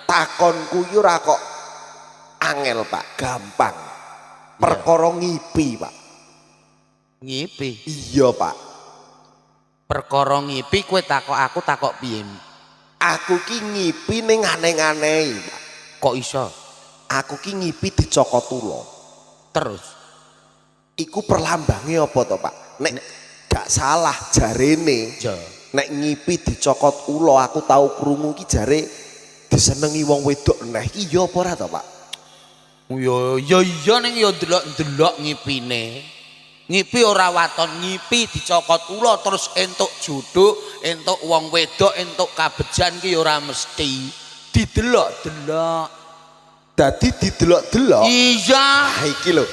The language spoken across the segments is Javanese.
Takonku iki ora kok angel, Pak, gampang. Perkara ngipi, Pak. Ngipi. Iya, Pak. Perkara ngipi kowe takok aku takok piye? Aku ki ngipi ning aneh-anehi, Pak. Kok iso? Aku ki ngipi dicokot ula. Terus Iku perlambange apa to, Pak? Nek gak salah jarene, ja. Nek ngipi dicokot ula aku tau krungu ki jare disenengi wong wedok neh. Iki ya apa ora to, Pak? Yo yo iya ning yo ndelok-ndelok ngipine. Ngipi ora waton ngipi dicokot ula terus entuk jodoh, entuk wong wedok, entuk kabejan ki ora mesti. Didelok-delok. Dadi didelok-delok. Iya. Ah iki lho.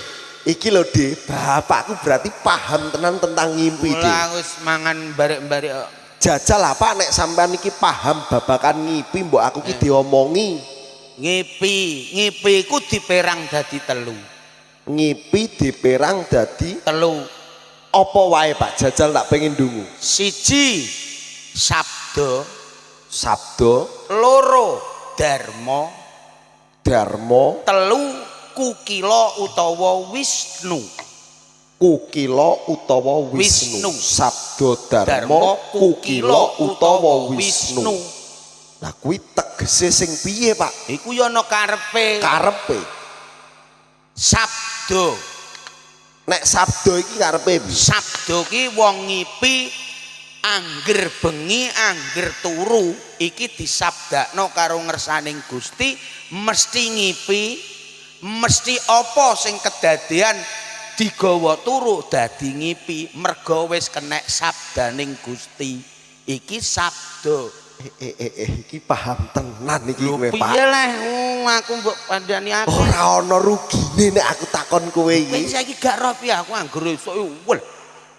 Iki lho, De, bapakku berarti paham tenan tentang ngimpi, De. Mula wis mangan barek-barek kok. Jajal apa nek sampean iki paham babakan ngipi mbok aku ki diomongi. Ngipi, ngipi iku diperang dadi telu. Ngipi diperang dadi Telu. Apa wae, Pak? Jajal tak pengen dungu. Siji sabda, Sabda, loro dharma, Dharma, telu kukila utawa Wisnu. Kukila utawa Wisnu. Wisnu. Sabda, Dharma, Kukila utawa Wisnu. Lah kuwi tegese sing piye, Pak? Iku ya ana karepe. Karepe. Sabda. Nek sabda iki karepe piye? Sabda ki wong ngipi angger bengi angger turu iki disabdakno karo ngersaning Gusti mesti ngipi mesti apa sing kedadean digawa turu dadi ngipi merga wis kenek sabdaning Gusti iki sabda. Eh, iki paham tenan iki Lho kowe, Pak. Piye leh aku mbok pandani aku. Ora ana rugine nek aku takon kowe Kowe iki. Saiki gak roh piye aku angger esuk wel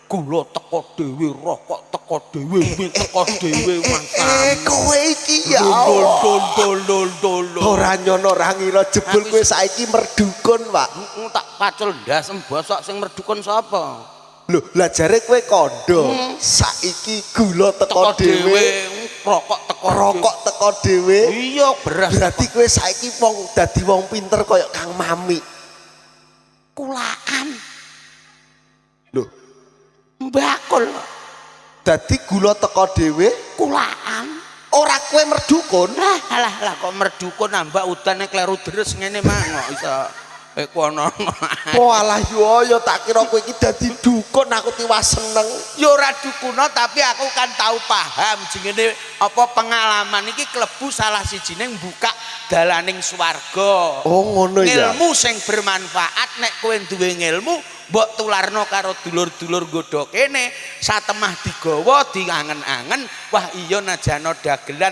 gula teko dhewe, rokok teko dhewe, mie teko dhewe. Eh, kowe iki ya Allah. Dol dol dol dol dol. Ora nyono ora ngira jebul kowe saiki merdukun, Pak. Tak pacul ndas bosok sing merdukun sapa? Lho, lah jare kowe kandha, saiki gula teko Teko dhewe, dhewe, rokok teko rokok teko dhewe. Iya, beras. Berarti kowe saiki wong dadi wong pinter kaya Kang Mami. Kulaan. Lho, Mbakul. Dadi gula teko dhewe, Kulaan. Ora kowe merdukun. Lah lah lah kok merdukun nambah udane kleru deres ngene mah kok iso iku ana. Oh alah yo yo tak kira kowe iki dadi dukun aku tiwas seneng. Ya ora dukuno tapi aku kan tahu paham jenenge apa pengalaman iki klebu salah sijine buka dalaning swarga. Oh ngono ya. Ilmu sing bermanfaat nek kowe duwe ngilmu mbok tularno karo dulur-dulur nggodha kene satemah digawa diangen-angen wah iya najano dagelan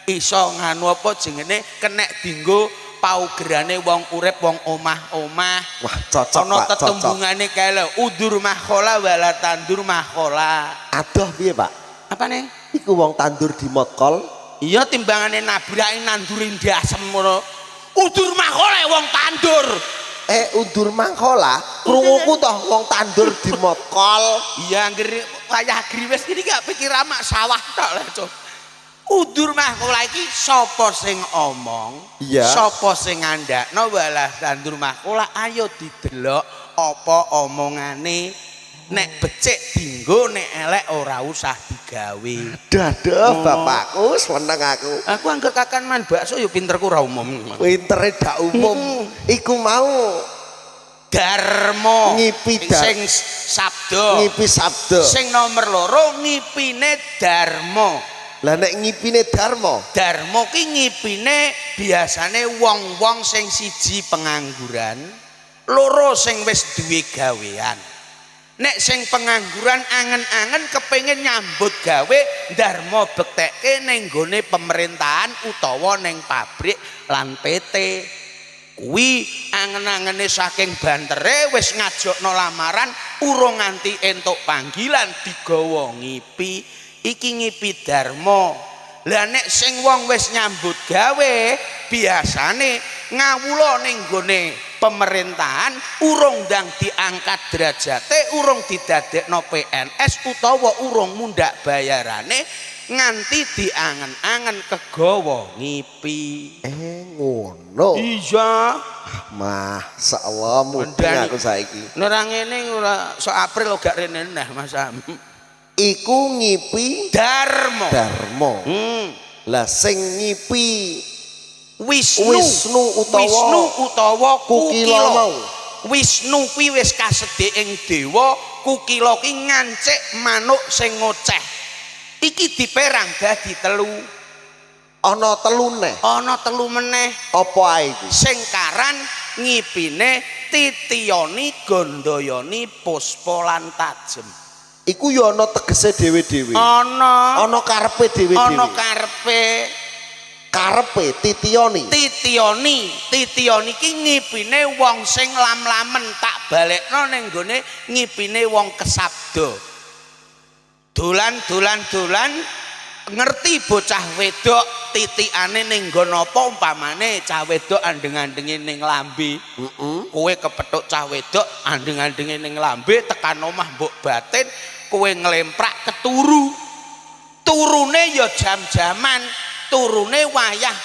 iso nganu apa jenenge kenek dinggo paugerane wong urip wong omah-omah. Wah cocok, ana Pak, cocok. Tetembungane kae lho udur mahkola wala tandur mahkola. Adoh piye, Pak? Apane? Iku wong tandur di motkol. Iya timbangane nabraki nanduri ndasem ngono udur mahkola wong tandur. Eh undur mangkola, krunguku toh wong tandur di motkol. Iya anggere wayah griwes iki gak pikir amak sawah tok lah cuk. Udur mahkola iki sapa sing omong? Iya. Sapa sing ngandakno walah tandur mahkola ayo didelok apa omongane. Nek becik dinggo nek elek ora usah digawe. Dadah bapakku seneng aku. Aku angger kakan man bakso ya pinterku ora umum. Pintere dak umum. Iku mau Darmo Ngipi sing sabda. Ngipi sabda. Sing nomor loro ngipine Darmo. Lah nek ngipine Darmo, Darmo ki ngipine biasane wong-wong sing siji pengangguran, loro sing wis duwe gawean. Nek sing pengangguran angen-angen kepengin nyambut gawe Darmo bektekke ning gone pemerintahan utawa ning pabrik lan PT. Kuwi angen-angene saking bantere wis ngajokno lamaran urung nganti entuk panggilan digawa ngipi. Iki ngipi Darmo. Lah nek sing wong wis nyambut gawe biasane ngawula ning gone pemerintahan urung ndang diangkat derajate, urung didadekno PNS utawa urung mundak bayarane nganti diangen-angen kegawa ngipi. Ngono. Iya. Masyaallah mudeng aku saiki. Nek ora ngene ora sok April gak rene neh Mas Am. Iku ngipi Darma. Darma. Lah sing ngipi Wisnu, Wisnu utawa Wisnu utawa Kukila Kukila mau. Wisnu kuwi wis kasedhek ing dewa, Kukila ki ngancik manuk sing ngoceh. Iki diperang dadi telu. Ana telu neh. Ana telu meneh. Apa ae iki? Sing karan ngipine Titiyoni, Gandayani, Puspa lan Tajem. Iku ya ana tegese dhewe-dhewe. Ana. Ana karepe dhewe-dhewe. Ana karepe. Karepe Titiyoni. Titiyoni, Titiyoni ki ngipine wong sing lam-lamen, tak balekno ning gone ngipine wong kesabda. Dolan-dolan-dolan ngerti bocah wedok titikane ning nggon apa, umpamane cah wedok andeng-andenge ning lambe. Kowe kepethuk cah wedok andeng-andenge ning lambe, tekan omah mbok batin, kowe nglemprak keturu. Turune ya jam-jaman, turune wayah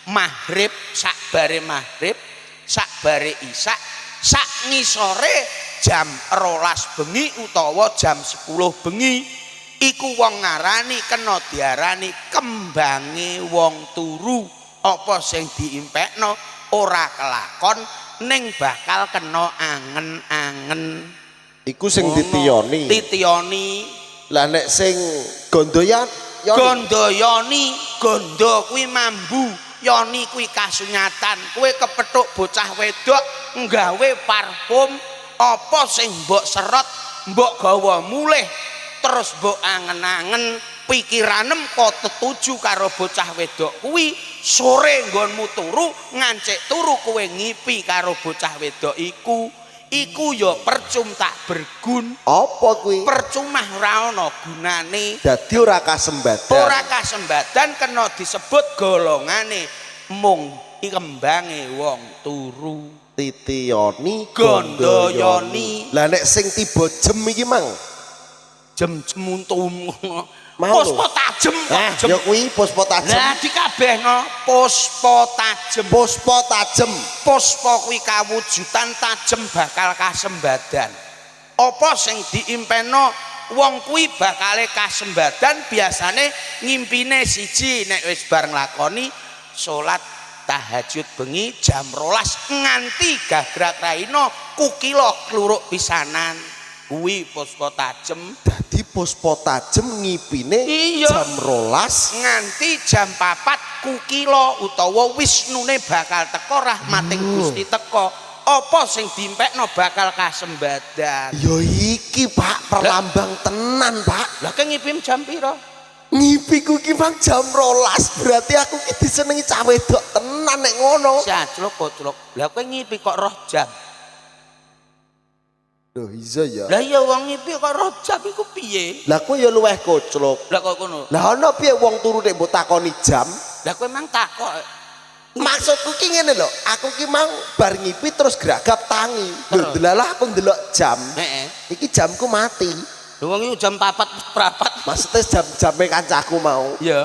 maghrib, sakbare maghrib, sakbare isak, sak ngisore jam 12 bengi utawa jam 10 bengi. Iku wong ngarani kena diarani kembange wong turu. Apa sing diimpekno ora kelakon ning bakal kena angen-angen. Iku sing Titiyoni. Titiyoni. Lah nek sing Gondoyan, Gondoyoni, gondo kuwi mambu, yoni kuwi kasunyatan. Kowe kepethuk bocah wedok nggawe parfum, apa sing mbok serot, mbok gawa mulih, terus mbok angen-angen, pikiranem kok tetuju karo bocah wedok kuwi. Sore nggonmu turu, ngancik turu kowe ngipi karo bocah wedok iku. Iku ya percum tak bergun. Apa kuwi? Percumah ora ana gunane. Dadi ora kasembadan. Ora kasembadan kena disebut golongane mung kembange wong turu. Titiyoni, Gondoyoni. Lah nek sing tiba jem iki mang jem-jem untum. Puspa tajem. Ya kuwi puspa tajem. Lah dikabehno puspa tajem. Puspa tajem. Puspa kuwi kawujudan, tajem bakal kasembadan. Apa sing diimpeno wong kuwi bakale kasembadan. Biasane ngimpine siji nek wis bar nglakoni salat tahajud bengi jam 12 nganti gagrak raina kukila kluruk pisanan. Kuwi puspa tajem. Dadi puspa tajem ngipine jam 12 nganti jam 4 kukila utawa wisnune bakal teko, rahmating Gusti teko. Apa sing dimpekno bakal kasembadan. Ya iki Pak perlambang tenan Pak. Lah ke ngipim jam pira? Ngipiku ki Bang jam 12, berarti aku ki disenengi cah wedok tenan nek ngono. Sacluk koclok. Lah kowe ngipi kok roh jam? Loh iya ya. Lah iya wong ngipi kok roh jam iku piye? Lah kowe ya luweh koclok. Lah kok ngono? Lah ana piye wong turu nek mbok takoni jam? Lah kowe mang takok. Maksudku ki ngene lho, aku ki mang bar ngipi terus gragap tangi. Lho delalah aku ndelok jam. Heeh. Iki jamku mati. Lho wong iku jam 4.15. Maksudnya jam-jame kancaku mau. Iya.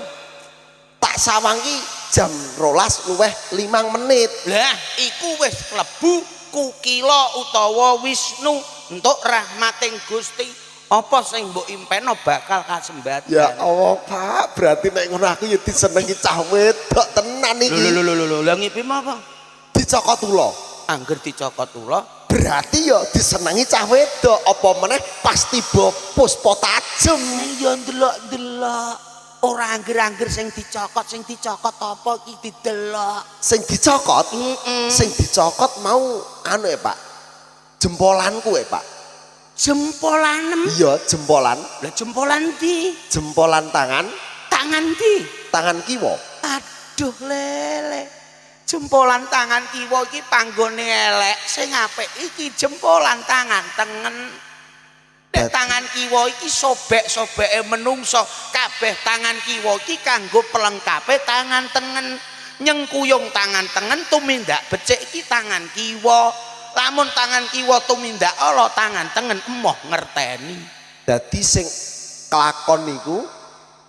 Tak sawang ki jam 12 luweh 5 menit. Lah iku wis klebu kukila utawa Wisnu entuk rahmating Gusti. Apa sing mbok impeno bakal kasembadan. Ya Allah Pak, berarti nek ngono aku ya disenengi cah wedok tenan iki. Lho lho lho lho, lah ngipi apa? Dicokot ula. Angger dicokot ula, berarti ya disenengi cah wedok. Apa meneh pas tiba puspa tajem. Ya ndelok-ndelok. Ora angger-angger sing dicokot, sing dicokot apa iki didelok. Sing dicokot? Sing dicokot mau anu ya Pak. Jempolanku ya Pak. Jempolanem? Iya, jempolan. Lah jempolan ndi? Jempolan tangan. Tangan ndi? Tangan kiwa. Aduh lele. Jempolan tangan kiwa iki panggone elek, sing apik iki jempolan tangan tengen. Nek tangan kiwa iki sobek-sobeke menungso, kabeh tangan kiwa iki kanggo pelengkape tangan tengen. Nyengkuyung tangan tengen tumindak becik iki tangan kiwa. Lamun tangan kiwa tumindak ala, tangan tengen emoh ngerteni. Dadi sing kelakon niku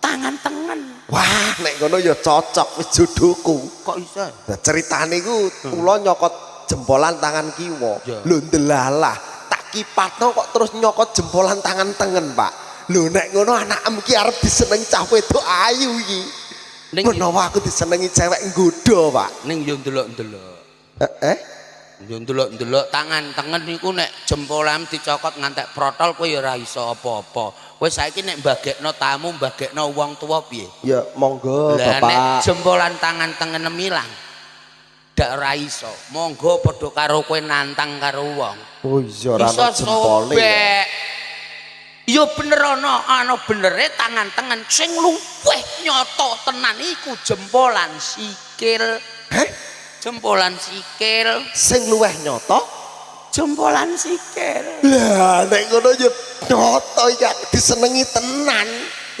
Tangan tengen. Wah, nek ngono ya cocok, wis jodohku. Kok iso? Lah, ceritane iku ula nyokot jempolan tangan kiwa. Lho, ndelalah, tak kipatno kok terus nyokot jempolan tangan tengen, Pak. Lho, nek ngono anakem ki arep disenengi cah wedok ayu iki. Menawa aku disenengi cewek nggodha, Pak. Ning yo ndelok-ndelok. Eh, eh? Yo ndelok-ndelok tangan tengen niku nek jempolan dicokot ngantek protol, kowe ya ora iso apa-apa. Kowe saiki nek mbagekno tamu, mbagekno wong tuwa piye? Ya monggo, Lah, nek Bapak. jempolan tangan tengen ilang. Dak ora iso. Monggo padha karo kowe nantang karo wong. Oh iya, ora Iso ana jempole ya. sobek. Ya bener ana, ana benere tangan tengen, sing luwih nyata tenan iku jempolan sikil. Heh? Jempolan sikil. Sing luweh nyata? Jempolan sikil. Lah, nek ngono ya nyata iki aku disenengi tenan.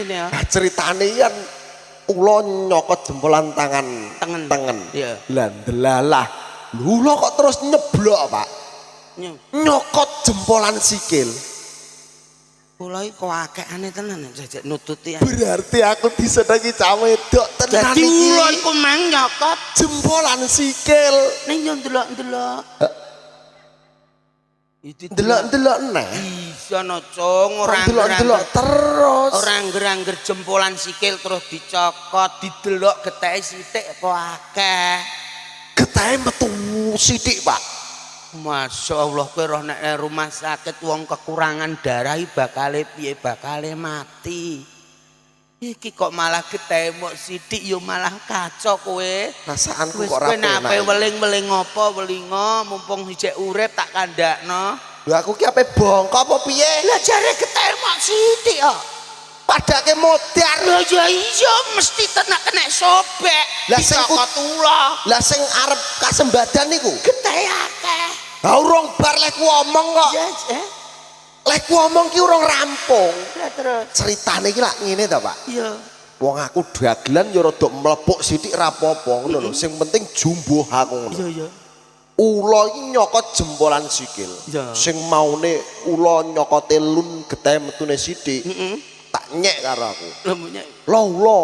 Ini ya. Lah, ceritane kan ula nyokot jempolan tangan Tengen. Tengen. Iya. Lah, ndelalah. Lho, ula kok terus nyeblok, Pak. Nyokot jempolan sikil. Kula iki kok akehane tenan jajak nututi. Berarti aku disenengi cah wedok tenan Dadi iki. ula iku mang nyokot jempolan sikil. Ning yo ndelok-ndelok. Itu. Ndelok-ndelok neh. Bisa no, Cung, ora. Ndelok-ndelok terus. Ora angger-angger jempolan sikil terus dicokot, didelok geteke sithik apa akeh. Getahe metu sithik, Pak. Masya Allah, kowe roh nek nang rumah sakit wong kekurangan darah iki bakale piye? Bakale mati. Iki kok malah getahe mok sithik, ya malah kacau kowe. Perasaanku Wis kok ora kowe nek penak. ape weling-weling apa welingo, mumpung isih urip tak kandakno. Lho, aku ki ape bongko apa piye? Lah, jare getahe mok sithik kok. Padake modar. Lah ya iya, mesti tenak kena sobek. Lah, sing Dicokot ula. Lah, sing arep kasembadan niku. Getahe akeh. Lah, urung bar lek ku omong kok. Ya, eh. Lek ku omong ki urung rampung. Lah, terus. Ceritane iki lak ngene to, Pak. Iya. Wong aku dagelan ya rada mlepuk sithik ra apa-apa ngono lho. Sing penting jumbuh aku ngono. Iya, iya. Ula iki nyokot jempolan sikil. Sing maune ula nyokote lun getahe metune sithik. Tak nyek karo aku. Lho, nyek. Lho, ula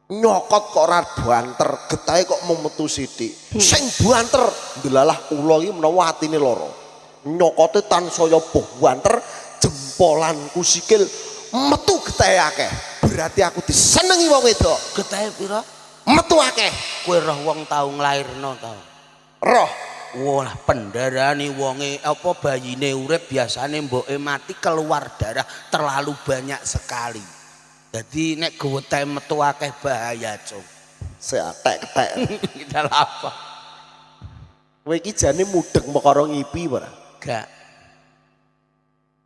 nyokot kok ora banter, getahe kok mau metu sithik. Sing banter ndelalah ula iki menawa atine lara. Nyokote tansaya banter, jempolanku sikil metu getahe akeh. Berarti aku disenengi wong wedok. Getahe pira? Metu akeh. Kowe roh wong tau nglairno ta? Roh. Wah, pendarane wonge apa bayine urip biasane mboke mati keluar darah terlalu banyak sekali. Jadi nek getahe metu akeh bahaya, Cung. Sik tek-tek. Kita apa? Kowe iki jane mudeng perkara ngipi ora? Gak.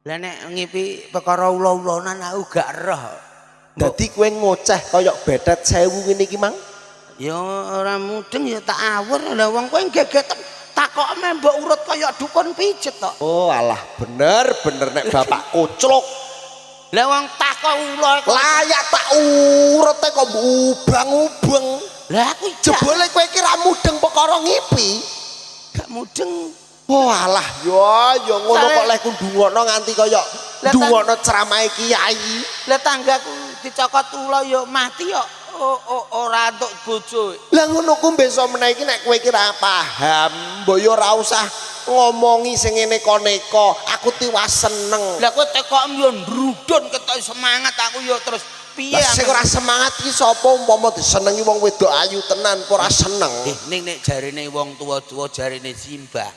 Lah, nek ngipi perkara ula-ulanan aku gak roh. Dadi kowe ngoceh kaya betet 1000 ngene iki mang? Ya ora mudeng, ya tak awur. Lah, wong kowe geget takokme mbok urut kaya dukun pijet tok. Oh alah, bener bener nek bapak koclok. Lah, wong takok ula kok. Layak tak urute kok mbok ubang-ubeng. Lah, aku gak, Jebule kowe iki ra mudeng perkara ngipi. Gak mudeng. Oh alah, yo yo ngono kok leh ku ndungokno nganti kaya ndungokno ceramahe kiai. Lah, tanggaku dicokot ula ya mati yo ora entuk bojo. Lah, ngono ku besok meneh iki nek kowe iki ra paham, mbok yo ora usah ngomongi sing ngene koneko. Aku tiwas seneng. Lah, kowe tekokem yo ndrudun, ketok semangat aku yo terus piye? Lah, sing ora semangat iki sapa? Umpama disenengi wong wedok ayu tenan apa ora seneng? Eh, ning nek jarene wong tuwa-tuwa, jarene simbah,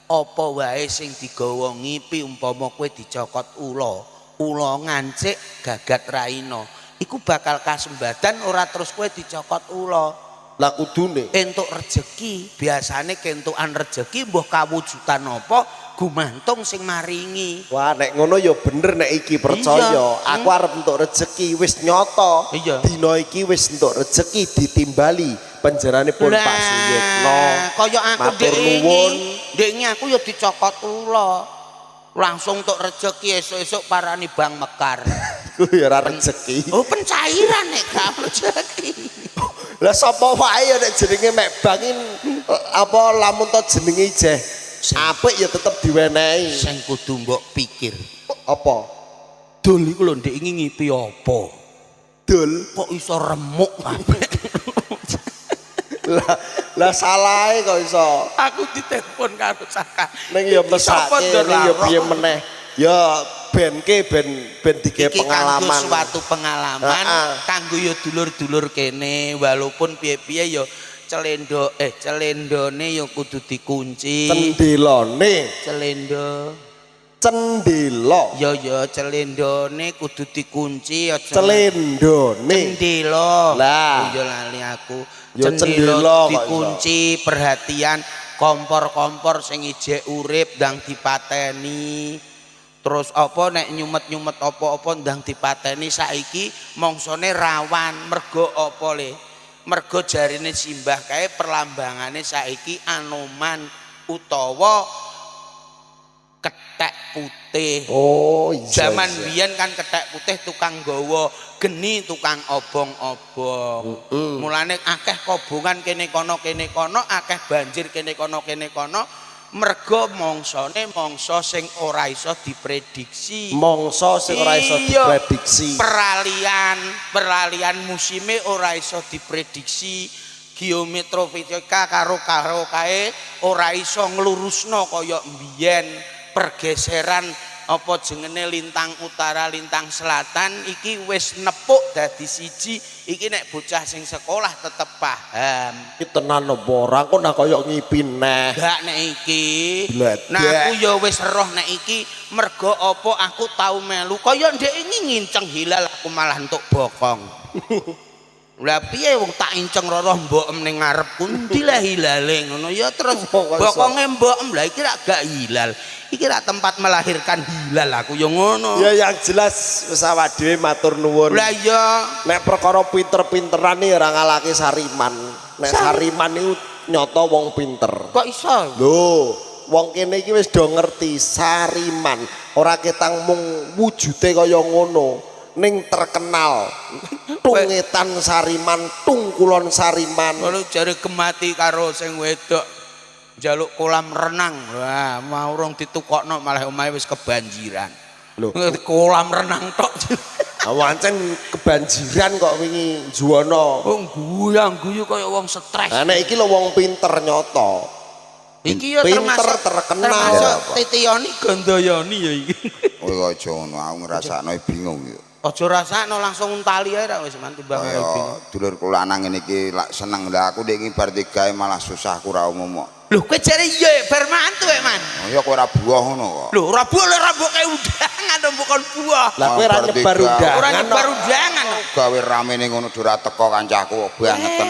apa wae sing digawa ngipi umpama kowe dicokot ula, ula ngancik gagat raina, iku bakal kasembadan, ora terus kowe dicokot ula. Lah, kudune Entuk rejeki, biasane kentukan rejeki mbuh kawujudan apa gumantung sing maringi. Wah, nek ngono ya bener nek iki percaya. Aku arep entuk rejeki wis nyata. Dina iki wis entuk rejeki, ditimbali panjenenganipun Pak Suyitno. Kaya aku Matur ndek wingi, nuwun. Ndek wingi aku ya dicokot ula. Langsung tuk rejeki, esuk-esuk parani Bank Mekar. Iku ya ora rejeki. Oh, pencairan nek gak rejeki. Lah, sapa wae ya nek jenenge mek bank apa lamun to jenenge ijeh apik ya tetep diwenehi. Sing kudu mbok pikir. Apa? Dul iku lho ndek wingi ngipi apa? Dul. Kok iso remuk kabeh. Lah lah, salahe kok iso. Aku ditelepon karo Saka. Ning ya Iki sapa, mesake, Ndor ning ya Laro? Piye meneh. Ya benke ben ben digawe Iki kanggo pengalaman. Suatu pengalaman kanggo ya dulur-dulur kene, walaupun piye-piye ya celendo, eh, celendone ya kudu dikunci. Cendelone. Celendo. Cendela. Ya ya, celendone kudu dikunci, aja Celendone. Cendela. Lah. Oh, ya lali aku. Ya Cendela cendela kok iso. Dikunci, perhatian kompor-kompor sing ijek urip ndang dipateni. Terus apa nek nyumet-nyumet apa-apa ndang dipateni, saiki mongsone rawan mergo apa le? Mergo jarine simbah kae perlambangane saiki Anoman utawa kethek putih. Oh iya. Zaman biyen kan kethek putih tukang gawa geni, tukang obong-obong. Mulane akeh kobongan kene kono, akeh banjir kene kono, mergo mongsone mongso sing ora iso diprediksi. Mongso sing ora iso diprediksi. Peralihan, peralihan musime ora iso diprediksi. Geometrofisika karo karo kae ora iso nglurusno kaya mbiyen. Pergeseran apa jengene lintang utara, lintang selatan iki wis nepuk dadi siji. Iki nek bocah sing sekolah tetep paham. Iki tenan apa ora, kok nak kaya ngipi neh. Gak nek iki. Bledek. Nah, aku ya wis roh nek iki mergo apa aku tau melu kaya ndek ini nginceng hilal, aku malah entuk bokong. Lah piye, wong tak inceng roh mbokem ning ngarepku, endi lah hilale ngono ya, terus Kok iso? Bokonge mbokem, lah iki rak gak hilal. Iki rak tempat melahirkan hilal, aku ya ngono. Ya, yang jelas wis awak dhewe matur nuwun. Lah iya. Nek perkara pinter-pinteran iki ora ngalahke Sariman. Nek Sariman niku nyata wong pinter. Kok iso? Lho, wong kene iki wis do ngerti Sariman. Ora ketang mung wujude kaya ngono, ning terkenal. Tungetan Sariman, Tungkulon Sariman. Kalau jare gemati karo sing wedok njaluk kolam renang. Wah, mau urung ditukokno malah omahe wis kebanjiran. Lho. Kolam renang tok. Ah, wancen kebanjiran kok wingi Juwana. Wong guyang-guyu kaya wong stres. Nah, nek iki lho wong pinter nyata. Iki ya Pinter, termasuk terkenal. termasuk Titiyoni Gandayani ya iki. Kowe aja ngono, aku ngrasakno bingung ya. Aja rasakno, langsung untali ae ra wis mantu bang. Kaya dulur kula lanang ngene iki lak seneng, lah aku ndek iki bar digawe malah susah, aku ora umum kok. Lho, kowe jare iya ya, bar mantu ya, Man. Oh ya, kowe ora buah ngono kok. Lho, ora buah, ora mbok kae undangan, bukan buah. Lah kowe ora Bar nyebar digawe. undangan. Ora nyebar undangan. Gawe ramene ngono ora teko kancaku bangeten.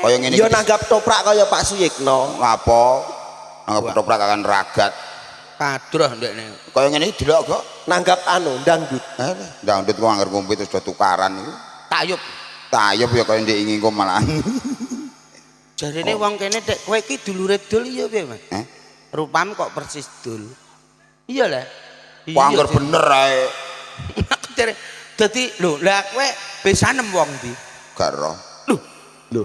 Kaya ngene Ya iki. Nanggap toprak kaya Pak Suyikno. Ngapa? Nanggap ketoprak akan ragat. Kadroh ndekne. Kaya ngene iki delok kok. Nanggap anu dangdut. Eh, dangdut kok anggar ngombe terus do tukaran iku. Tayub. Tayub ya kaya ndek ingin kok malah. Jarene wong kene dek kowe iki dulure Dul, iya piye, Mas? Eh? Rupam kok persis Dul. Iya lah. Wah, anggar bener ae. Aku jare dadi lho, lah kowe besanem wong ndi? Gak roh. Lho, Lho,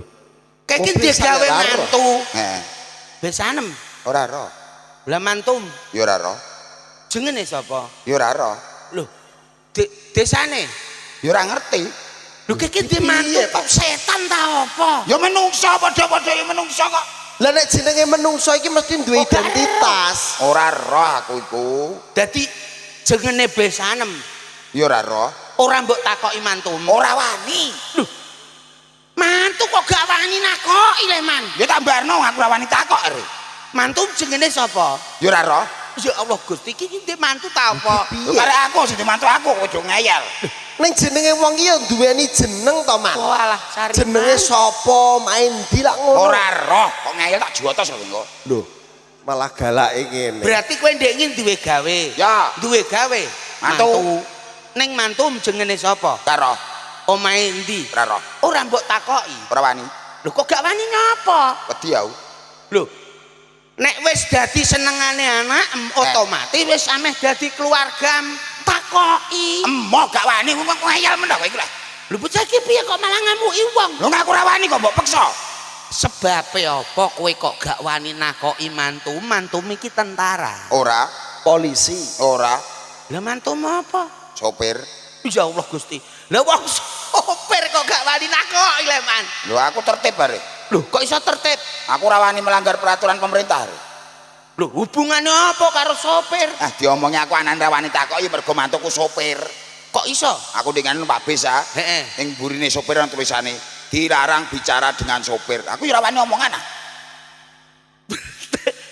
kowe iki Oh, besan digawe ya, roh. mantu. Eh, Besanem. Ora roh. Lah mantum Ya ora roh. jengene sapa? Ya ora roh. Lho, desane. Ya ora ngerti. Lho, kowe iki di mantu Piye, kok setan ta apa? Ya menungso, padha-padha ya menungso kok. Lah nek jenenge menungso iki mesti duwe Oh, gak identitas. Ora roh aku iku. Dadi jengene besanem. Ya ora roh. Ora mbok takoki mantum. Ora wani. Mantu kok gak wani nakoki le, Man. Ya tambarno, aku ora wani takok are. Mantu jengene sapa? Ya ora roh. Ya Allah Gusti, iki iki mantu ta apa? Lho, karek aku sing dimantu aku kok aja ngeyel. Ning jenenge wong iki ya duweni jeneng to, Man. Oh alah, Sariman. Jenenge sapa, main ndi lak ngono. Ora roh, kok ngeyel tak jotos lho engko. Lho, malah galake ngene. Berarti kowe ndek ingin duwe gawe. Ya. Duwe gawe. Mantu. Ning mantu jengene sapa? Ora roh, Omahe endi? Ora roh. Ora mbok takoki. Ora wani. Lho, kok gak wani ngapa? Wedi aku. Lho. Nek wis dadi senengane anak, otomatis wis ameh dadi keluarga, takoki. Emoh, gak wani, wong ngeyel men kowe iku lah. Lho, bocah iki piye kok malah ngamuki wong? Lho, aku ora wani kok mbok peksa. Sebabe apa kowe kok gak wani nakoki mantu? Mantu iki tentara. Ora, Polisi. Ora. Lah mantumu apa? Sopir. Ya Allah Gusti. Lah wong sopir kok gak wani nakok iki, Man. Lho aku tertib bare. Lho, kok iso tertib? Aku ora wani melanggar peraturan pemerintah. Lho, hubungannya apa karo sopir? Ah, diomongi aku anane ra wani takok ya mergo mantuku sopir. Kok iso? Aku dengan numpak bis ah. Heeh. Ning burine sopir ana tulisane dilarang bicara dengan sopir. Aku ya ora wani omongan ah.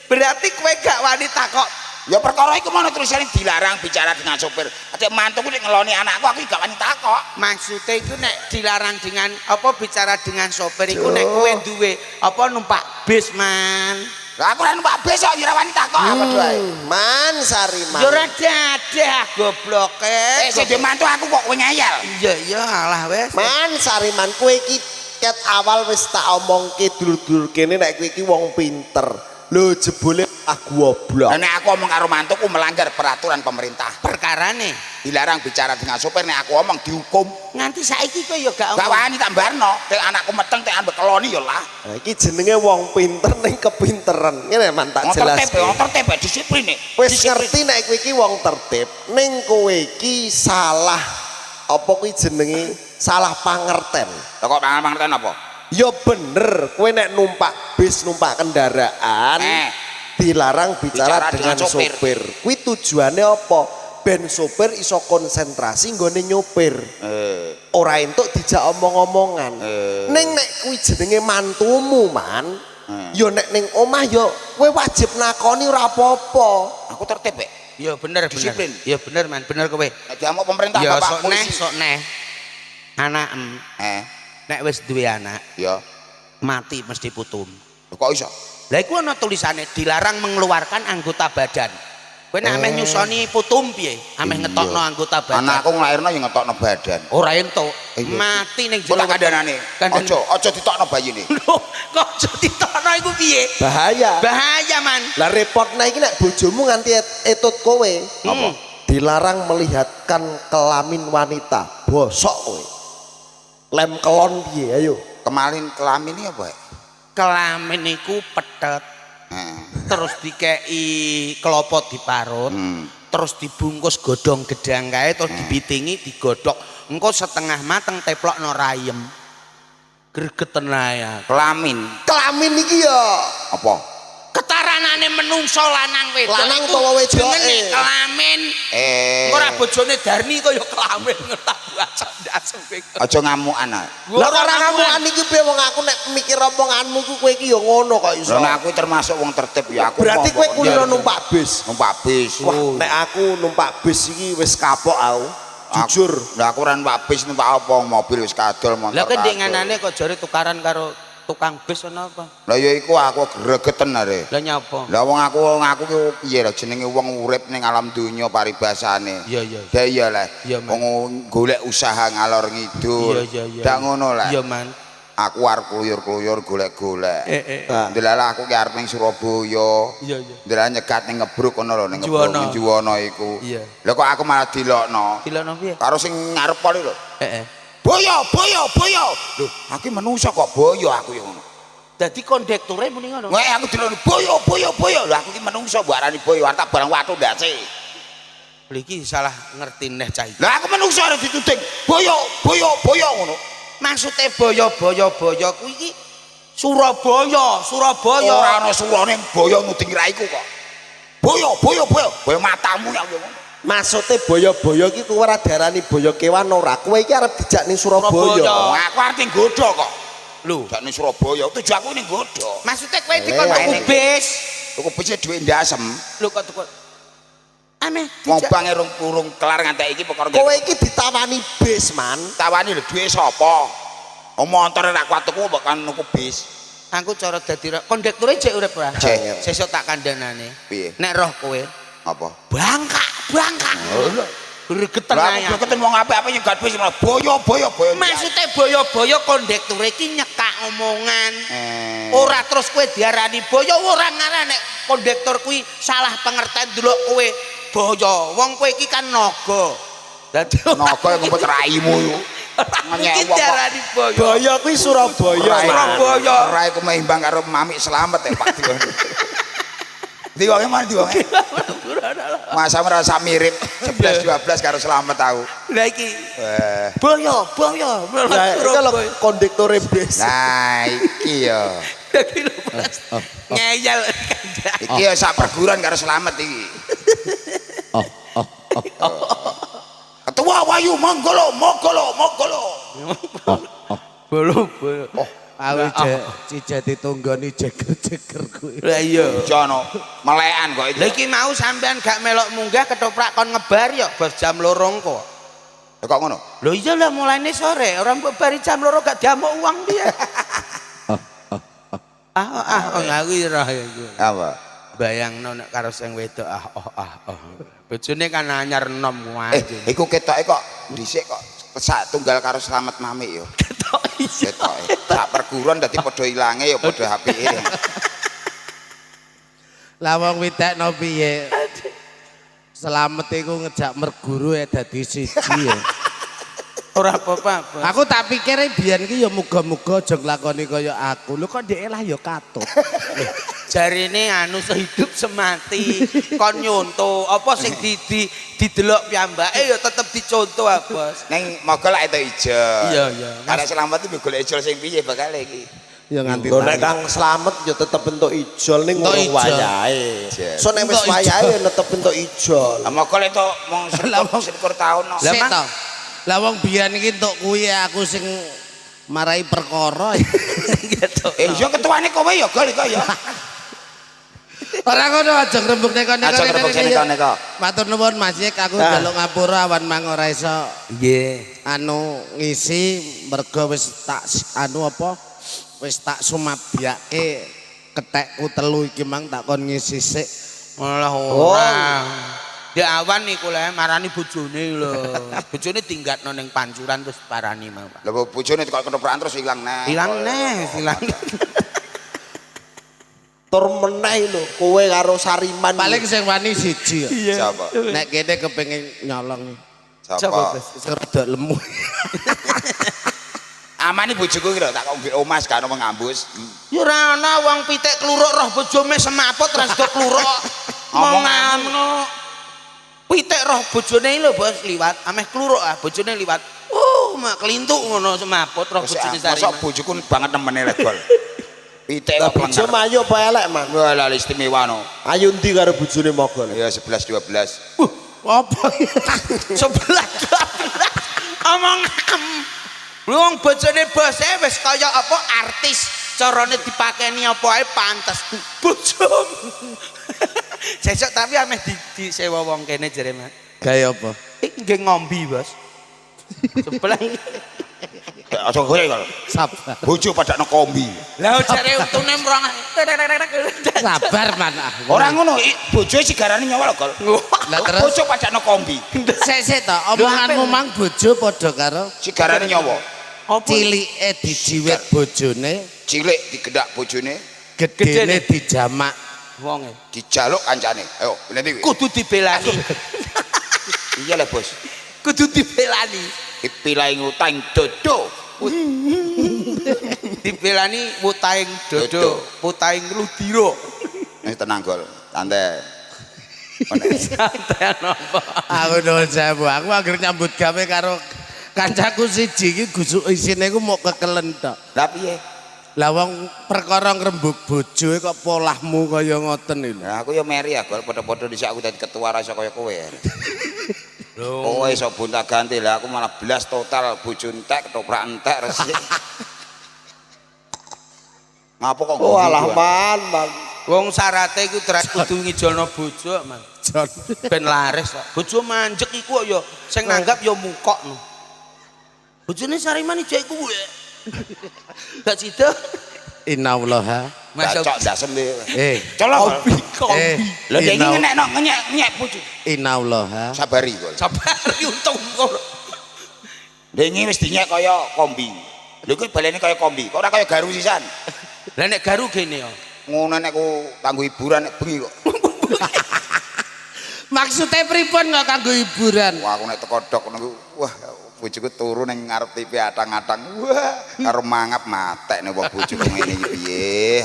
Berarti kowe gak wani takok. Ya perkara iku mono tulisane dilarang bicara dengan sopir. Nek mantuku nek ngeloni anakku aku gak wani takok. Maksudnya iku nek dilarang dengan apa bicara dengan sopir iku nek kowe duwe apa numpak bis, Man. Lah aku ora numpak bis kok ya ora wani takok apa doae. Man Sariman. Ya ora dadah gobloke. Eh sing duwe mantu aku kok kowe ngeyel. Iya iya alah wes. Man Sariman kowe iki ket awal wis tak omongke dulur-dulur kene nek kowe iki wong pinter. Lho jebule ah goblok. Lah nek aku omong karo mantuku melanggar peraturan pemerintah. Perkarane Dilarang bicara dengan sopir nek aku omong dihukum. nganti saiki kowe ya gak Gak omong. wani tak barno, nek anakku meteng tek ambek keloni ya lah. Nah, iki jenenge wong pinter ning kepinteran. Ngene man tak Wong tertib, jelaske. wong tertib, disiplin nih. Wis ngerti nek kowe iki wong tertib, ning kowe iki salah apa kuwi jenenge salah pangerten. Lah kok pangan-pangerten apa? Ya bener, kowe nek numpak bis, numpak kendaraan dilarang bicara Bicara dengan dengan sopir. sopir. Kuwi tujuannya apa? Ben sopir iso konsentrasi nggone nyopir. Ora entuk dijak omong-omongan. Ning nek kuwi jenenge mantumu, Man. Ya nek ning omah ya kowe wajib nakoni ora apa-apa. Aku tertib, Pak. Ya bener bener. Disiplin. Ya bener Man, bener kowe. Nek diamuk pemerintah Ya Bapak sok neh polisi. sok neh. Anakem nek wis duwe anak Ya. mati mesti putum. Lho kok iso? Lah iku ana tulisane dilarang mengeluarkan anggota badan. Kowe nek ameh nyusoni putum piye? Ameh ngetokno anggota badan. Anakku nglairno ya ngetokno badan. Ora entuk. Iya. Mati ning Kok tak kandhanane? Kandhane. Aja, aja ditokno bayine. Lho, kok aja ditokno iku piye? Bahaya. Bahaya, Man. Lah repotna iki nek bojomu nganti etut kowe. Apa? Dilarang melihatkan kelamin wanita. Bosok kowe. Lem kelon piye ayo. Kemalin kelamin ini apa? Kelamin iku petet, terus dikei klopo diparut, terus dibungkus godhong gedang kae terus dibitingi digodhog. Engko setengah mateng teplokno rayem. Gregeten ae aku. Kelamin Kelamin iki ya apa? Ketaranane menungso lanang wedok Lanang iku utawa wedoke. jenenge kelamin. Engko ora bojone Darni kaya kelamin ngetak bacok ndasem kowe. Aja ngamukan ah. Lah kok ora ngamukan iki piye wong aku nek mikir omonganmu ku kowe iki ya ngono kok iso. Lah nek aku termasuk wong tertib ya aku. Berarti kowe kulino Iya. numpak bis. Numpak bis. Wah, nek aku numpak bis iki wis kapok aku. Jujur. Lah aku ora numpak bis numpak apa mobil wis kadol motor. Lah kowe ndek kadol. nganane kok jare tukaran karo tukang bis ana apa? Lah ya iku aku gregeten are. Lah nyapa? Lah wong aku ki piye lah jenenge wong urip ning alam donya paribasane. Iya, iya. Lah iya lah. Iya, Man. Wong golek usaha ngalor ngidul. Iya, iya, iya. Dak ngono lah. Iya, Man. Aku arep kluyur-kluyur golek-golek. Nah. Ndelalah aku ki arep ning Surabaya. Iya, iya. Ndelalah nyegat ning Ngebruk ngono lho ning Ngebruk Juwana. ning Juwana iku. Iya. Lah kok aku malah dilokno. Dilokno piye? Karo sing ngarep pol lho. Heeh. Boyo, boyo, boyo. Lho, aku menungso kok boyo aku ya ngono. Dadi kondekture muni ngono. Wah, aku dilokno boyo, boyo, boyo. Lho aku ki menungso mbok arani boyo, arep tak barang watu ndase. Lha iki salah ngerti neh cah iki. Lah aku menungso arep dituding boyo, boyo, boyo ngono. Maksude boyo-boyo boyo kuwi iki Surabaya, Surabaya. Ora ana surane boyo nuding raiku kok. Boyo, boyo, boyo. Boyo matamu ya ngono. Maksude boyo-boyo iki kowe ora diarani boyo kewan ora. Kowe iki arep dijak ning Surabaya. Surabaya. Wong aku arep nggodho kok. Lho, Jak ning Surabaya, tuju aku ning nggodho. maksude kowe dikon tuku bis. Tuku bise dhuwit ndasem. Lho kok tuku Aneh, Wong dijak- bange rung urung kelar ngantek iki perkara Kowe iki ditawani bis, Man. tawani lho dhuwit sapa? Wong motor ora kuat tuku mbok kan nuku bis. Aku cara dadi kondekture jek urip ora? Jek. Sesuk tak kandhanane. Piye? Nek roh kowe Apa? bangkak, bangkak. Gregeten Lah ae. aku gregeten wong apik-apik nyegat bis malah boyo boyo boyo. Maksude boyo-boyo kondekture iki nyekak omongan. Ora terus kowe diarani boyo ora ngarah nek kondektur kuwi salah pengertian delok kowe boyo. Wong kowe iki kan naga. Dadi Naga yang ngumpet raimu iku. Ngenyek iki wong kok. diarani boyo. Boyo kuwi Surabaya. Rai- Man. Surabaya. Rai ku meimbang karo Mamik Slamet ya Pak Dion. Ndi wonge mana ndi wonge? Masa merasa mirip 11 12 karo Slamet aku. Lah iki Wah. boyo, boyo. Lah iki lho kondektore bis. Nah, iki ya. Iki lho, Bos. Ngeyel kanjak. Iki ya sak perguruan karo Slamet iki. Oh, oh, oh. Ketua Wahyu Manggolo, Manggolo, Manggolo. Bolo, bolo. Oh, Aku ije ditunggoni jeger-jeger kuwi. Lah iya. Jono, melekan kok iki. Lah iki mau sampean gak melok munggah ketoprak kon ngebar ya bos jam 2 kok. Lah kok ngono? Lho iya lah mulaine sore, ora mbok bari jam 2 gak diamuk uang piye. Ah ah oh aku ora iku. Apa? Bayangno nek karo sing wedok ah oh ah oh. Bojone kan anyar enom wae. Iku ketoke kok dhisik kok sak tunggal karo Slamet Mami yo. Ketok iya. Ketoke. Sak perguruan dadi padha ilange ya padha apike. Lah wong witekno piye? Slamet iku ngejak merguru ya dadi siji ya. Ora apa-apa. Aku tak pikir biyen ki ya muga-muga aja nglakoni kaya aku. Lho kok dhek lah ya katut. Jarine anu sehidup semati kon nyonto apa sing di didelok piyambake ya tetep dicontoh ah Bos. Ning moga lak itu ijo. Iya iya. Karena Slamet iki golek ijol sing piye bakal iki. Ya nganti. Lho nek Kang Slamet ya tetep entuk ijol ning Entuk urung ijol. wayahe. So nek wis Entuk ijol. wayahe ya tetep entuk ijol. Lah moga lek tok mung Lah, wong- selikur taun no. Lah, Sik Mang. to. Lah wong biyen iki entuk kuwi aku sing marai perkara. Gitu. Iya ketuane kowe ya gol iku ya. Ora ngono aja ngrembug neko-neko. Aja ngrembug neko-neko. Matur nuwun Mas Yek, aku njaluk ngapura awan mang ora iso Nggih. anu ngisi mergo wis tak anu apa wis tak sumabyake kethekku telu iki mang tak kon ngisi sik. Malah ora. Di awan niku le marani bojone lho. Bojone tinggatno ning pancuran terus parani mau, Pak. Lah bojone kok ketoprakan terus ilang neh. Ilang neh, ilang. Tur meneh lho kowe karo Sariman. Paling sing wani siji ya. Siapa? Nek kene kepengin nyolong Siapa? wis rada lemu. Amane bojoku iki lho tak kok omas gak ono ngambus. Ya ora ana wong pitik kluruk roh bojone semaput ra sida kluruk. Omongan. Ngono. Pitik roh bojone lho Bos liwat, ameh kluruk ah bojone liwat. Oh, mak kelintuk ngono semaput roh bojone Mosok Sariman. bojoku banget nemene lek gol. Pitik Lah kok bojo mayu apa elek, Man? Wah lah istimewa no. Ayu ndi karo bojone Mogol? Ya 11 12. Apa? 11 12. Omong wong bojone bose wis kaya apa artis, carane dipakeni apa ae pantes. Bojomu. Sesuk tapi ameh di disewa wong kene jere Mas. Gawe apa? Iki nggih ngombi, Bos. Sebelah. Aja golek kok. Sabar. Bojo padakno kombi. Lah jare untune mrong. Sabar man ah. Ora ngono, bojoe sigarane nyawa lho, Gol. Lah terus Bojo padakno kombi. sik sik to, omonganmu mang bojo padha karo Sigarane nyawa. Apa? cilike dijiwit bojone, Cilik digedak bojone, gedene dijamak. Wonge. dijaluk kancane. Ayo, nanti kuwi. Kudu dibelani. Iya lah, Bos. Kudu dibelani. Dipilai ngutang dodo. Dibelani wutaing dodo, wutaing ludira. Ini tenang, Gol. Santai. Santai napa? Aku nuwun sewu, aku anggere nyambut gawe karo kancaku siji iki gusuk isine iku mok kekelen tok. Lah piye? Lah wong perkara ngrembug bojo kok polahmu kaya ngoten iki lho. Lah aku ya meri ya, Gol. Padha-padha dhisik aku dadi ketua ra iso kaya kowe. Kowe iso gonta-ganti lah aku malah blas total bojo entek, ketoprak entek resik. Ngapa kok Oh alah man, man. Wong syarate iku trek kudu ngijolno bojo, Man. Jon. Ben laris kok. Bojo manjek iku kok ya sing nanggap ya mukok no. Bojone Sariman ijek iku. Gak sida. Innallaha. Masuk Bacok ndasem iki. Eh, Colong. kombi kombi. eh. Lha iki ngenekno ngenyek bojo. Innallaha. Sabari Gol. Sabar untung kok. Lha iki wis dinyek kaya kombi. Lha kuwi balene kaya kombi, kok ora kaya garu sisan. Lah nek garu gene ya. Ngono nek ku kanggo hiburan nek bengi kok. Maksudnya pripun kok kanggo hiburan? Wah aku nek teko dok ngono ku, wah bojoku turu ning ngarep TV atang-atang. Wah, karo mangap matek nek wong bojoku ngene iki piye.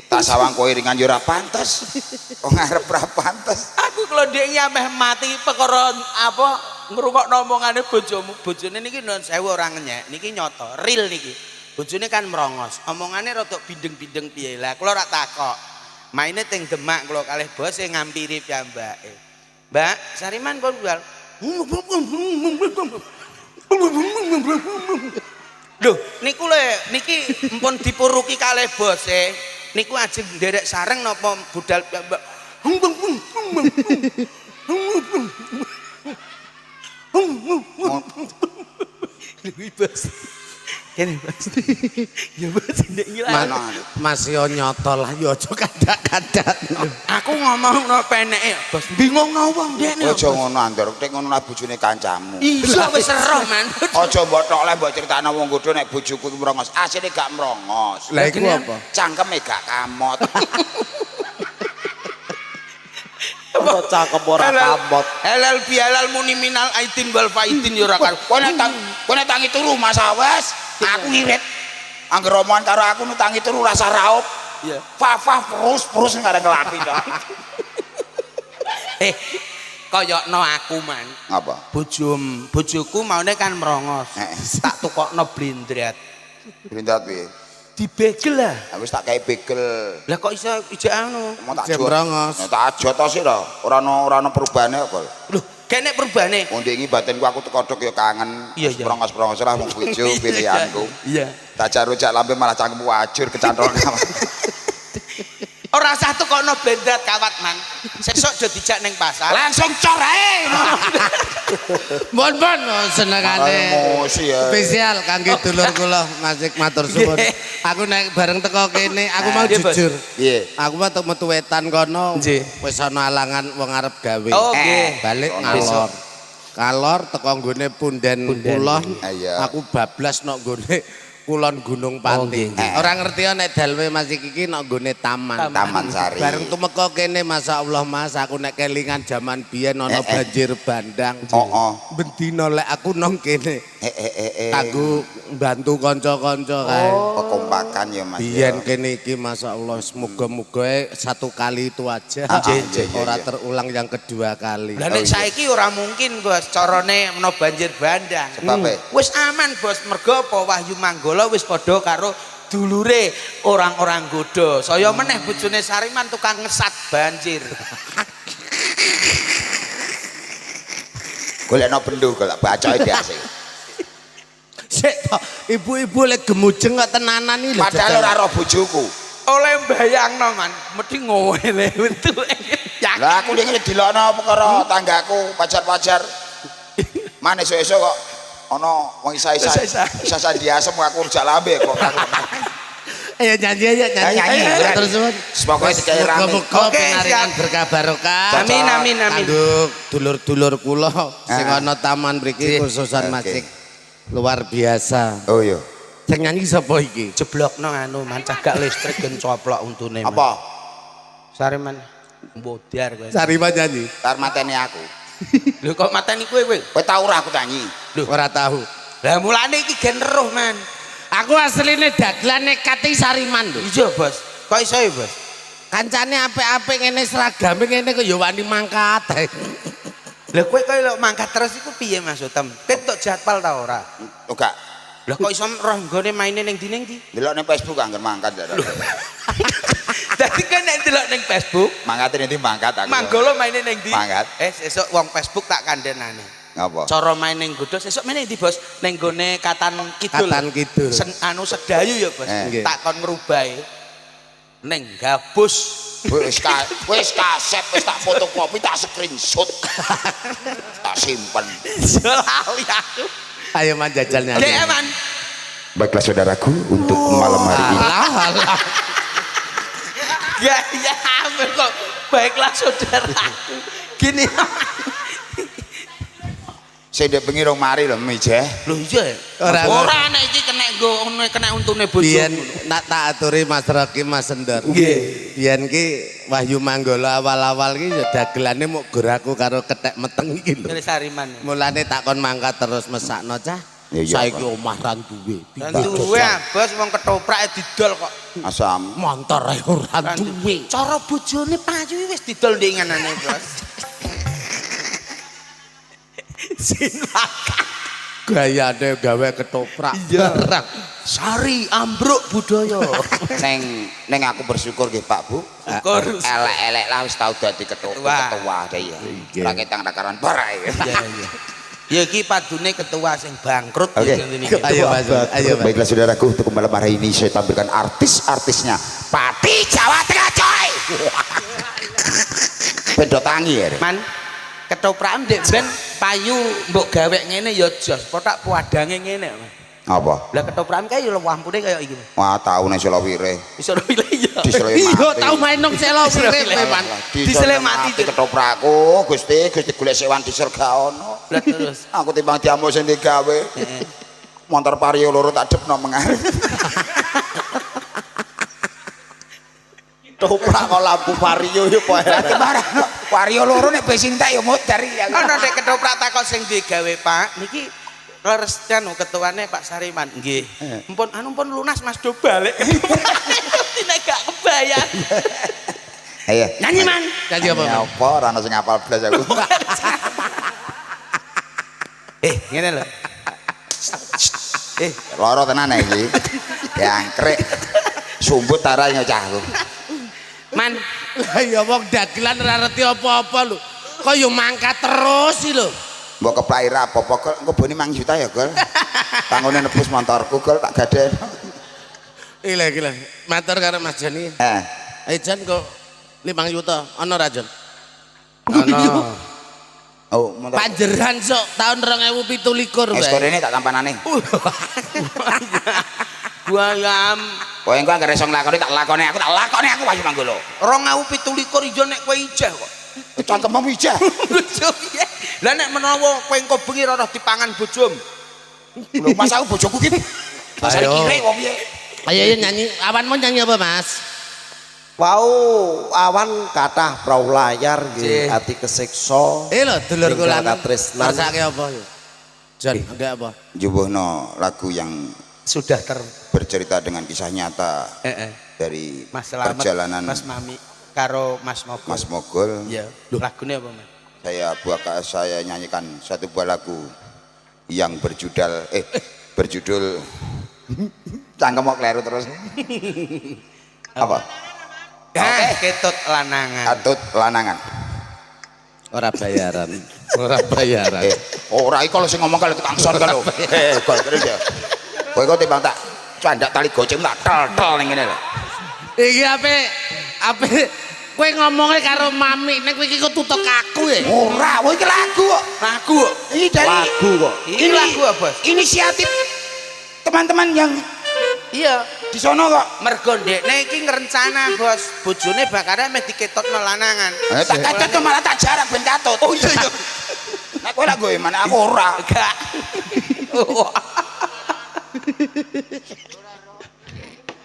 Tak sawang kowe ringan yo ora pantes. Wong arep ra pantes. Aku kalau ndek iki ameh mati perkara apa ngrungokno omongane bojomu. Bojone niki nuwun sewu ora ngenyek, niki nyata, real niki. Bojone kan merongos, omongane rada bindeng-bindeng piye. Lah kula ora takok. Maine teng Demak kula kalih bose ngampiri piyambake. Mbak, Sariman pun jual. Lho, niku lho niki mpun dipuruki kalih bose. Niku ajeng nderek sareng napa budal piyambak. Lho, bos. Kene, Bos. Ya bos ndek ngilang. Mas yo nyoto lah yo aja kandak-kandak. Aku ngomongno peneke, Bos. Bingungno wong ndekne. Aja ngono Andor, nek ngono lah bojone kancamu. Iya wis seroh, Man. Aja mbok tok le mbok critakno wong godho nek bojoku iku mrongos. Asline gak mrongos. Lah iku apa? Cangkeme gak kamot. Apa cangkem ora kamot. Halal bihalal muni minal aidin wal faidin yo ora karo. Kowe nek tangi turu Mas Awes, aku ngirit. Angger omongan karo aku nu tangi turu rasa raup. Iya. Fafah terus ngarep ngelapi to. Koyokno aku, Man. Ngapa? Bojoku maune kan merongos. Tak tukokno blindrat. Blindrat piye? Dibegel lah. Wis tak gawe begel. Lah kok iso ijek anu? Mau tak merongos. Tak ajot to sih to. Ora ono perubahane kok. Lho, kene perubahane. Wong ndek iki batinku aku tekodok ya kangen. Merongos-merongos lah wong bojo pilihanku. Iya. Tak jarujak lambe malah cangkemku ajur kecantol. Ora usah tukokno blendrat kawat, Mang. Sesuk do dijak ning pasar. Langsung cor ae. Mon-mon senengane. Emosi ya. Spesial kangge dulur kula Mas Ik matur suwun. Aku nek bareng teko kene, aku mau jujur. Piye? Aku mau metu wetan kono wis ana alangan wong arep gawe. Oh, nggih. Balik ngalor. Kalor teko nggone punden kulon. Aku bablas nok nggone Kulon Gunung Pati. Ora ngerti nek dalwe Mas iki nok nggone taman. Taman Sari. Bareng tumeka kene masyaallah Mas, aku nek kelingan jaman biyen ana banjir bandang. Heeh. Bendina lek aku nang kene. Kanggo mbantu kanca-kanca kae. Pekompakan ya Mas. Biyen kene iki masyaallah semoga-moga satu kali itu aja. Ora terulang yang kedua kali. Lah nek saiki ora mungkin Bos, carane ana banjir bandang. Sebabe wis aman Bos, mergo apa Wahyu Manggala wis padha karo dulure orang-orang godho. Saya meneh bojone Sariman tukang ngesat banjir. Golekno bendo golek bacoke biasa. Sik to, ibu-ibu lek gemujeng kok tenanan iki lho. Padahal ora roh bojoku. Oleh mbayangno, Man, mesti ngowele entuke. Lah aku ngene dilokno perkara tanggaku pacar-pacar. Man esuk-esuk kok ana wong isa-isa isa diasem aku rujak lambe kok. Ayo nyanyi ayo nyanyi. Terus semoga dikai rame. Oke, pinaringan berkah barokah. Amin amin amin. Kanggo dulur-dulur kula sing ana taman mriki khususan Mas Ik. Luar biasa. Oh iya. Sing nyanyi sapa iki? Jeblokno anu man cagak listrik gen coplok untune. Apa? Sariman mbodar kowe. Sariman nyanyi. Tar mateni aku. Lho kok mateni kowe kowe? Kowe tau ora aku nyanyi? Lho ora tahu. Lah mulane iki gen roh, Man. Aku asline dagelan nekat iki Sariman lho. Iya, Bos. Kok iso ya, Bos? Kancane apik-apik ngene seragame ngene kok ya wani mangkat. Lah kowe kok lho mangkat terus iku piye maksudem? Kowe tok jadwal ta ora? Enggak. Lah kok iso roh nggone maine ning ndi ning ndi? Delok ning Facebook angger mangkat ya. Dadi kan nek delok ning Facebook, mangkate ning ndi mangkat aku. Manggolo maine ning ndi? Mangkat. Sesuk wong Facebook tak kandhenane. Ngapa? Cara main ning godho sesuk maine ndi, Bos? Ning gone Katan Kidul. Katan Kidul. Anu Sedayu ya, Bos. Tak kon ngrubahe. Ning gabus. Wis kasep wis tak fotokopi tak screenshot. Tak simpen. Lali aku. Ayo Man jajal nyanyi. Dek Man. Baiklah saudaraku untuk malam hari ini. Alah. Ya ya kok baiklah saudaraku. Gini. Sing ndek bengi rong mari lho mijeh. Lho iya. Ora nek iki kena nggo kena untune bojomu. Biyen nak tak aturi Mas Rocky Mas Sendor. Nggih. Biyen ki Wahyu Manggolo awal-awal ki ya dagelane muk gor aku karo kethek meteng iki lho. Sariman. Mulane tak kon mangkat terus mesakno cah. Saiki omah ra duwe. Duwe bos wong ketoprak didol kok. Asam. Montor ae ora duwe. Cara bojone payu wis didol ndinganane, Bos. Silakan. Gayane gawe ketoprak. Iya. Sari ambruk budaya. Neng aku bersyukur nggih Pak Bu. Syukur. Elek-elek lah wis tau dadi ketua deh ya. Ora ketang rakaran bar ae. Iya iya. Ya iki padune ketua sing bangkrut. Oke. Ayo Mas. Ayo Mas. Baiklah saudaraku, untuk malam hari ini saya tampilkan artis-artisnya Pati Jawa Tengah coy. Beda tangi ya. Man, ketoprakan ndek ben payu mbok gawe ngene ya jos, potak puadange ngene. Apa? Lah ketoprakan kae ya lampune kaya iki. Wah, tau nang Selowire. Selowire iya. Iya, tau main nang Selowire, Pan. Disele mati ketoprakku, Gusti, Gusti golek sewan diesel gak ono. Lah terus aku timbang diamuk sing digawe. Montor Vario loro tak depno mengarep. Ketoprak kok lampu Vario yo po. Vario loro nek bensin tak yo modar iki. Ana nek ketoprak takok sing digawe, Pak. Niki leres anu ketuane Pak Sariman. Nggih. Mpun anu pun lunas Mas do balik. Nek gak kebayang. Ayo. Nyanyi Man. Nyanyi apa? Apa ora ono sing ngapal blas aku. Ngene lho. Loro tenan iki. Diangkrek. Sumbut tarane cah aku. Man, lah ya wong dagelan ora ngerti apa-apa lho. Kok yo mangkat terus iki lho. Mbok keplai ra apa-apa kok engko boni 5 juta ya, Gol. Tangone nebus montorku, Gol, tak gaden. Iki lho, matur karo Mas Joni. Heeh. Ayo Jan kok 5 juta ana ra Jan? Ana. Oh, montor. Panjeran sok tahun 2027 bae. Wis korene tak tampanane. Guayam. Kowe engko anggere iso nglakoni tak lakoni aku, tak lakoni aku Wahyu Manggolo. 2027 iya nek kowe ijeh kok. Cangkemmu ijeh. Bojo piye? Lah nek menawa kowe engko bengi ora dipangan bojomu. Lho Mas aku bojoku ki. Basane kire wong piye? Ayo ayo nyanyi. Awan mau nyanyi apa, Mas? Wau awan kathah prau layar nggih ati kesiksa. Lho dulurku lanang. Kersake apa yo? Jan, enggak apa? Njubuhno lagu yang sudah bercerita dengan kisah nyata dari Mas Slamet, perjalanan Mas Mami karo Mas Mogol. Mas Mogol. Iya. Lagune apa, Mas? Saya nyanyikan satu buah lagu yang berjudul berjudul cangkem kok kleru terus. Apa? Oke, ketut lanangan. Ketut lanangan. Ora bayaran. Ora bayaran. Ora iki kalau sing ngomong kalau tukang son kan lho. Gol terus ya. Kowe kok timbang tak candak tali goceng tak tel-tel ning ngene lho. Iki ape kowe ngomongnya karo mami nek kowe iki kok tutuk aku ya. Ora, kowe iki lagu kok. Lagu kok. Ini dari lagu kok. Ini lagu apa, Bos? Inisiatif teman-teman yang iya di sono kok. Mergo ndekne iki ngrencana, Bos. Bojone bakare meh diketotno lanangan. Tak katut malah tak jarak ben katut. Oh iya iya. Nek kowe lak goe mana aku ora. Gak.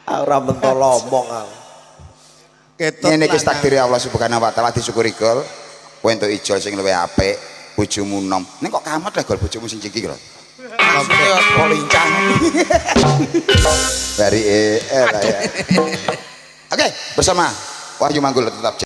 Ora mentol omong aku. Ngene iki takdir Allah Subhanahu wa taala disyukuri gol. Kowe entuk ijol sing luwih apik, bojomu nom. Ning kok kamet lah gol bojomu sing iki lho. Kok lincah. Dari ya. Oke, bersama Wahyu Manggolo tetap